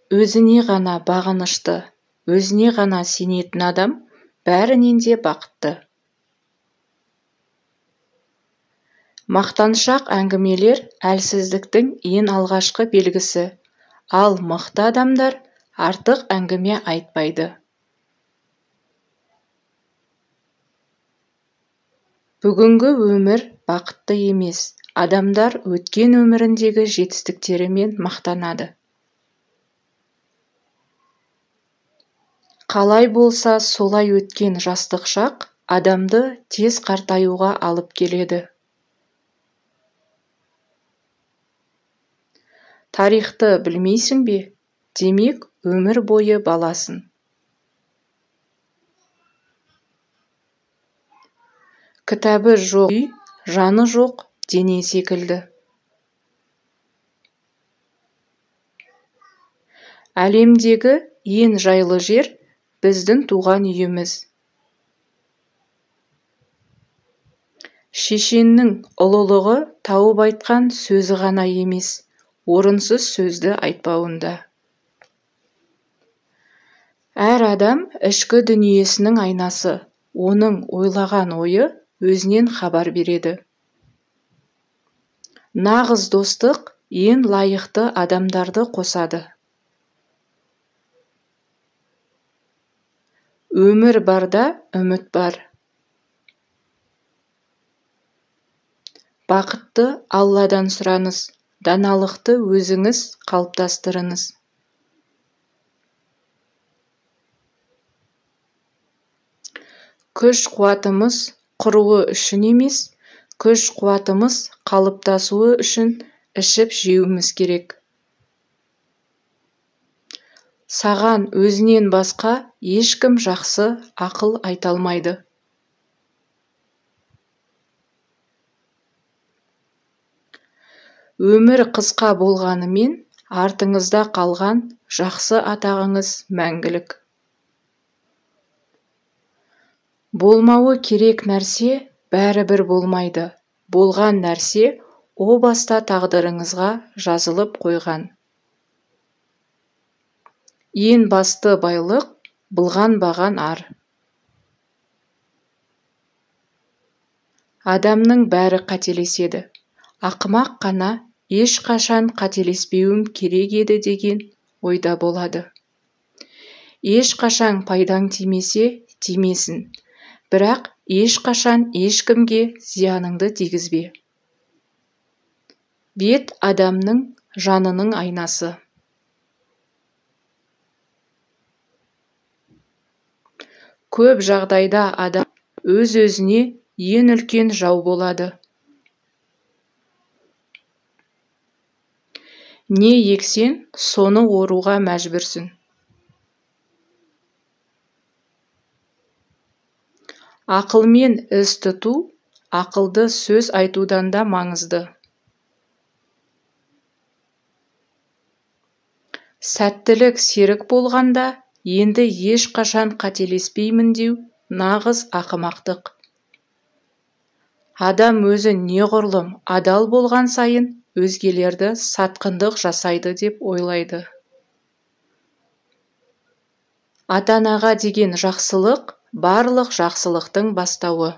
Өзіне ғана бағынышты, өзіне ғана сенетін адам бәрінен де бақытты. Мақтаншақ әңгімелер әлсіздіктің ең алғашқы белгісі, ал мықты адамдар артық әңгіме айтпайды. Бүгінгі өмір бақытты емес, адамдар өткен өміріндегі жетістіктерімен мақтанады. Қалай болса солай өткен жастық шақ адамды тез қартаюға алып келеді. Тарихты білмейсің бе, демек өмір бойы баласың. Кітабы жоқ үй, жаны жоқ дене секілді. Әлемдегі ең жайлы жер біздің туған үйіміз. Шешеннің ұлылығы тауып айтқан сөзі ғана емес, орынсыз сөзді айтпауында. Әр адам ішкі дүниесінің айнасы, оның ойлаған ойы өзінен хабар береді. Нағыз достық ең лайықты адамдарды қосады. Өмір барда үміт бар. Бақытты Алладан сұраңыз, даналықты өзіңіз қалыптастырыңыз. Күш-қуатымыз құруы үшін емес, күш-қуатымыз қалыптасуы үшін ішіп-жеуіміз керек. Саған өзінен басқа ешкім жақсы ақыл айта алмайды. Өмір қысқа болғанымен, артыңызда қалған жақсы атағыңыз мәңгілік. Болмауы керек нәрсе бәрібір болмайды, болған нәрсе о баста тағдырыңызға жазылып қойған. Ең басты байлық былғанбаған ар. Адамның бәрі қателеседі. Ақымақ қана ешқашан қателеспеуім керек еді деген ойда болады. Ешқашан пайдаң тимесе, тимесін, бірақ ешқашан ешкімге зияныңды тигізбе. Бет адамның жанының айнасы. Көп жағдайда адам өз-өзіне ең үлкен жау болады. Не ексең, соны оруға мәжбүрсің. Ақылмен іс тұту, ақылды сөз айтудан да маңызды. Сәттілік серік болғанда, енді ешқашан қателеспеймін деу нағыз ақымақтық. Адам өзі неғұрлым адал болған сайын өзгелерді сатқындық жасайды деп ойлайды. Ата-анаға деген жақсылық барлық жақсылықтың бастауы.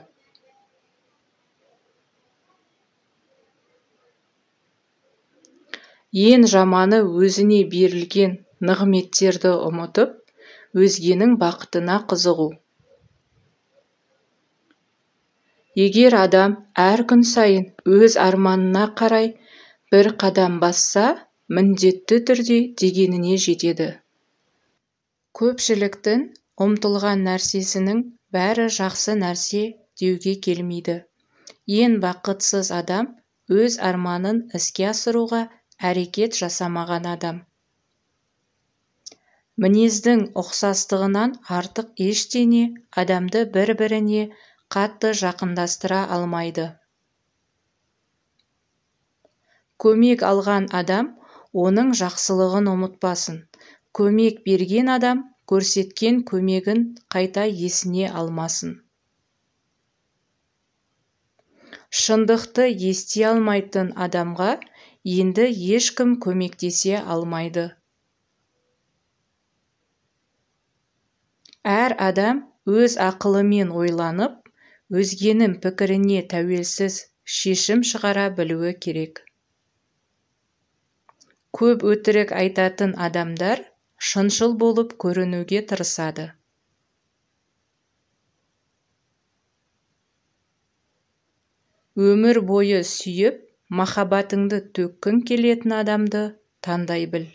Ең жаманы өзіне берілген нығметтерді ұмытып, өзгенің бақытына қызығу. Егер адам әр күн сайын өз арманына қарай бір қадам басса, міндетті түрде дегеніне жетеді. Көпшіліктің ұмтылған нәрсесінің бәрі жақсы нәрсе деуге келмейді. Ең бақытсыз адам өз арманын іске асыруға әрекет жасамаған адам. Мінездің ұқсастығынан артық ештеңе адамды бір-біріне қатты жақындастыра алмайды. Көмек алған адам оның жақсылығын ұмытпасын. Көмек берген адам көрсеткен көмегін қайта есіне алмасын. Шындықты ести алмайтын адамға енді ешкім көмектесе алмайды. Әр адам өз ақылымен ойланып, өзгенің пікіріне тәуелсіз шешім шығара білуі керек. Көп өтірік айтатын адамдар шыншыл болып көрінуге тырысады. Өмір бойы сүйіп, махаббатыңды төккің келетін адамды таңдай біл.